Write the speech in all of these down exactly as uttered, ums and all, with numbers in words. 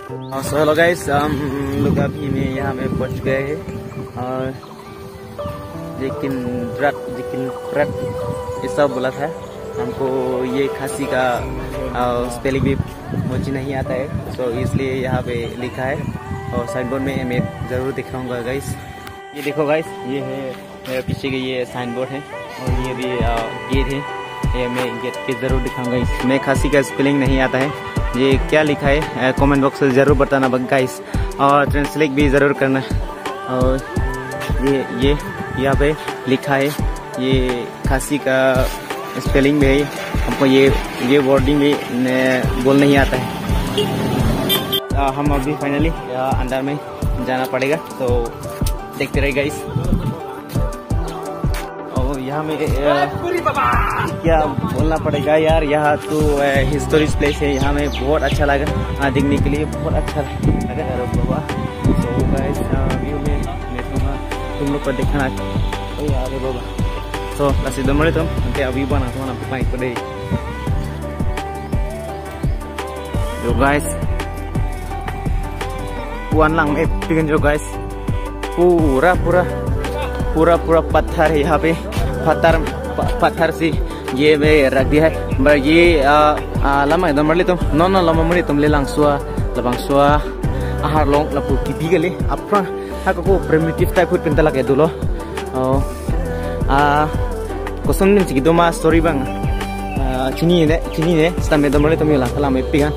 और so hello guys, हम लोग अभी में यहाँ में पहुँच गए हैं। और जिकिन रट, जिकिन रट, ऐसा बोला था। हमको ये खासी का स्पेलिंग भी मुझे नहीं आता है, सो इसलिए यहाँ पे लिखा है। और साइन बोर्ड में मैं जरूर दिखाऊंगा गाइस। ये देखो गाइस, ये है मेरे पीछे के, ये साइन बोर्ड है और ये भी गेट है। ये मैं गेट के जरूर दिखाऊंगा। मैं खासी का स्पेलिंग नहीं आता है, ये क्या लिखा है कमेंट बॉक्स में जरूर बताना गाइस, और ट्रांसलेट भी जरूर करना। और ये ये यहाँ पे लिखा है, ये खासी का स्पेलिंग भी है। हमको ये ये वर्डिंग भी न, बोल नहीं आता है। आ, हम अभी फाइनली अंदर में जाना पड़ेगा, तो देखते रहिए गाइस। और यहाँ में अ, क्या बोलना पड़ेगा यार, यहाँ तो हिस्टोरिक प्लेस है, यहाँ में बहुत अच्छा लगा, हाँ, देखने के लिए बहुत अच्छा लगा। अरे बाबा, तो गाइस, व्यू में मैं तुम तुम लोग को दिखाना। अरे बाबा, तो lasi donmarlitum, nanti avi bana tuh nanti panik ko deh. Yo guys, puan lang eh pingin yo guys, pura pura pura pura पत्थर है यहाँ पे, पत्थर पत्थर से ये में रख दिया है। पर ये आ, आ, lama donmarlitum, non non lama marlitum le langsua, labangsua, aharlong lapu kibi kali, aphrang hako primitive type hut pinta lake dolo. Oh, ah, koson din sige doma story bang. Ah, chini ne, chini ne, stambe donmarlitum yola, kalam epigan.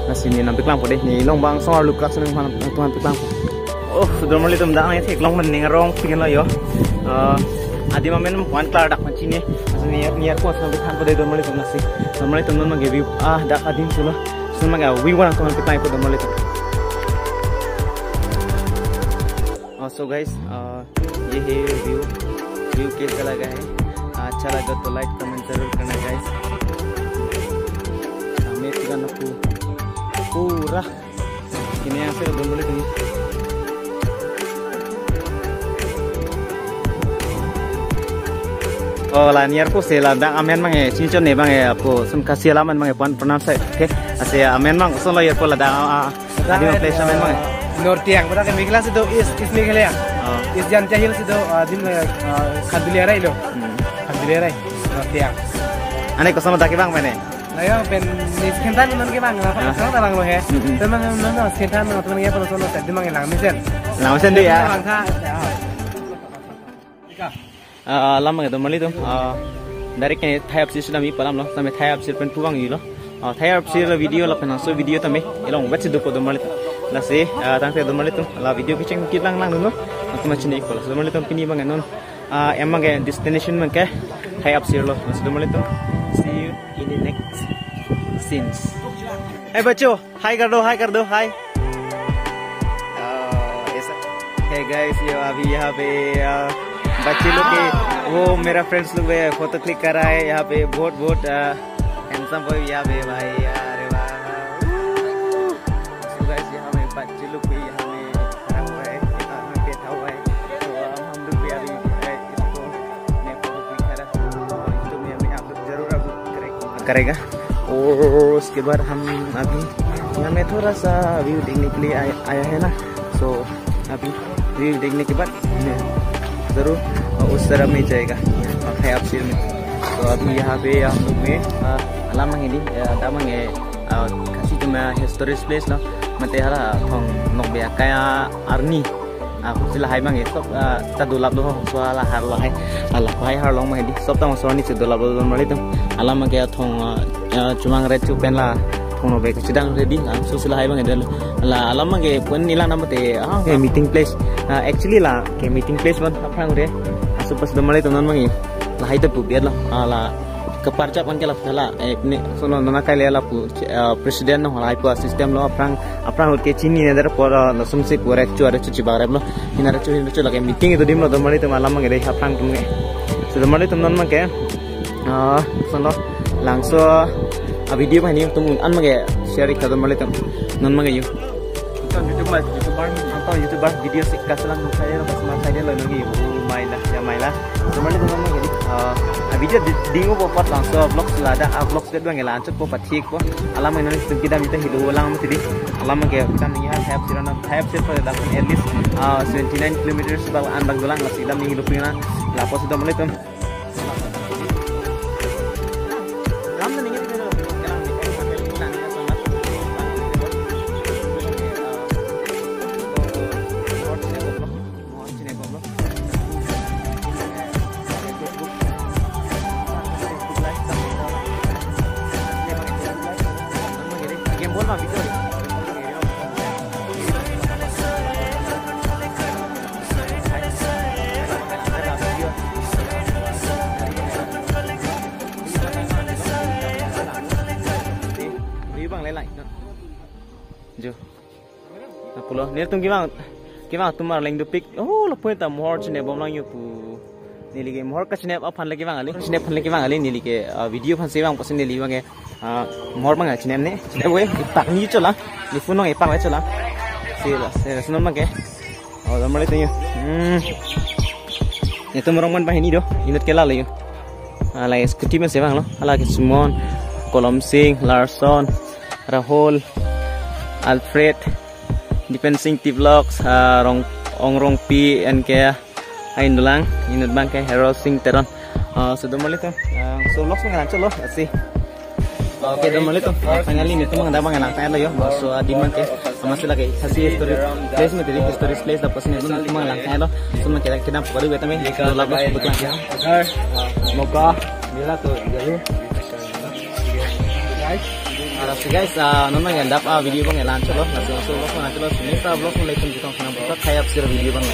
Lasi ne nampiklang po deh, ne long bang song arlu klak seneng man tuhan piklang po. Oh, donmarlitum dak ne theklong man ning arong pigan lo yo. Ah, adim amen puan klar dak man chini. Lasi ne niar puan seneng piklang po deh donmarlitum lasi. Donmarlitum non mage view, ah, dak adim sulo. Seneng mage view wan tuhan piklang po donmarlitum. Ah, so guys, ah, ये है view, view कैसा लगा है? अच्छा लगा तो like comment जरूर करना गाइस। हमें पूरा ना पू-, पूरा किने ऐसे बोल बोले तुम। Oh, la niar ko se la dak amen mang eh, chinchon ne bang eh, apo sun kasi la man mang eh, pan pronounce eh, okay? Ase amen mang so la niar ko la dak, ah, Adi ma place amen mang? North Siang, pada ke Meghalaya si do East, East Meghalaya. Oh. East Jaintia Hills si do, ah, din, ah, Khanduli arai lo. Hmm. Khanduli arai, North Siang. Ane koson dak ke bang mane? Ayo, pen ni sekitar non ke bang, apa? Ah. Sekitar bang lo he. Hmm, hmm. Teman non non sekitar non teman ya kalau sono tadi mang langmesen. Langmesen deh ya. Bang tha, ya. Ah, alam ke donmarlitum, ah, direct ke Thai apsir sila mi palam lo, tame Thai apsir pen puang ilo. Ah, Thai apsir la video lapen hangso video tame, ilong wet si dopo donmarlitum. Lasi, ah, tangte donmarlitum, la video kecheng kit lang lang dun lo. Nanti machin ikpo la. Donmarlitum pini bang non, ah, emang ke destination mang ke Thai apsir lo. Lasi donmarlitum, see you in the next scenes. Hey, bacho. हाय कर दो, हाय कर दो, हाय। अ, ऐसा। Hey guys, ये अभी यहाँ पे, अ, बच्चे लोग के, वो मेरा फ्रेंड्स लोग भी फोटो क्लिक कर रहा है यहाँ पे। बहुत, बहुत, अ, हैंडसम बॉय यहाँ पे भाई, अरे वाह। So guys, यहाँ में बच्चे लोग भी यहाँ में खड़ा हुआ है, यहाँ में बैठा हुआ है। तो, अ, हम लोग भी अभी, अ, इसको मैं फोटो क्लिक कर रहा हूँ। तो मैं, मैं आप लोग जरूर आप लोग करेगा। करेगा। और उसके बाद हम अभी यहाँ में थोड़ा सा व्यू देखने के लिए आया, आया है ना, सो अभी व्यू देखने के बाद मैं जरूर उस तरफ में जाएगा, अ, Thai apsir में। तो अभी यहाँ पे हम लोग में, अ, alam mang ini, अ, damang eh, अ, खासी cuma historic place lo, mate hala thong nokbe akaya arni. Ah, si lahai mang eh, sop, ah, ta dolap do, so lahar lahai, ah, lahai harlong mang eh di, sop tang so ni si dolap do donmarlitum. Alam mang ke thong, ah, ah, chumang ret chupen la, thong no be kachidang ready, ah, so si lahai mang eh dolo. La alam mang ke pun ilang nama te, ah, ke meeting place. Ah, actually la, ke meeting place man, aphrang re, ah, so pas donmarlitum non mang eh, lahai ta pu biar lo, ah, la, kaparchap an ke la phala, eh, ne, so no, nona kai le lapu, eh, president no, halai pu system lo, aphrang, aphrang ke chini ne der por, eh, lasum si pura chu, are chu chibak rep lo, hina re chu, hina re chu lake meeting itu dim lo, donmarlitum alam mang eh, aphrang tum ke. So donmarlitum non mang ke, ah, so no, langso, ah, video mane tum an mang eh, share ikha donmarlitum, non mang eh yu. Ton YouTuber, YouTuber, ton YouTuber video si kaselang saya, pas mas saya lo nunggi, oh, maila, ya maila. Sebenarnya teman-teman, jadi, eh, video di, di ngubo pot langsung vlog selada, ah, vlog sudah dua ngelan cut po pathik po. Alam ini sudah kita minta hilu ulang mesti di. Alam ke kita nih ya, hype sih, hype sih pada dapat at least, eh, seventy nine kilometers bal an bang dolang, masih kita nih hilu punya. Lapor sudah mulai tuh. Di bang lelai. Jo. Napulo. Nelitum kevang, kevang atum arleng dopik. Oh, lapu ta mohor chinebom lang yo pu. Neli ke mohor kachinep aphan le kevang kali. Chinep aphan le kevang kali neli ke, ah, video aphan si vang pusi neli vang ke. Ah, mohor bang chinep ne. Chinep we, ipak ni chola. Ni phone nong ipak we chola. Si la, si la, sunon bang ke. Oh, damar le tengyo. Hmm. Nelitum rong man banghini do. Inut ke la le yo. Ah, la scooty man si vanglo. Hala ke Sumon, Kolom Sing, Larson, Rahul, Alfred, Dipen Sing T Vlogs, ah, Rong, Ong Rongpi, N K, ain dolang, inut bang ke Hero Sing Teron. Ah, so damar le to. Ah, so vlogs ngelan chotlo, asi. Okay, damar le to. Ah, finally nelitum bang dak bang langtanglo yo. So, ah, adim bang ke. Amatsi lake, Khasi history place mati, historic place lapusi nelitum bang langtanglo. So, bang ke kedam pokok dua tame. Lap bos betul ya. Moka, bila tu, jadi. Guys, ah, non bang dap, ah, video bang ngelan chotlo. Laso, laso vlog ngelan chotlo. Sini ta vlog ngelan chotlo. Kita khayap sir video bang.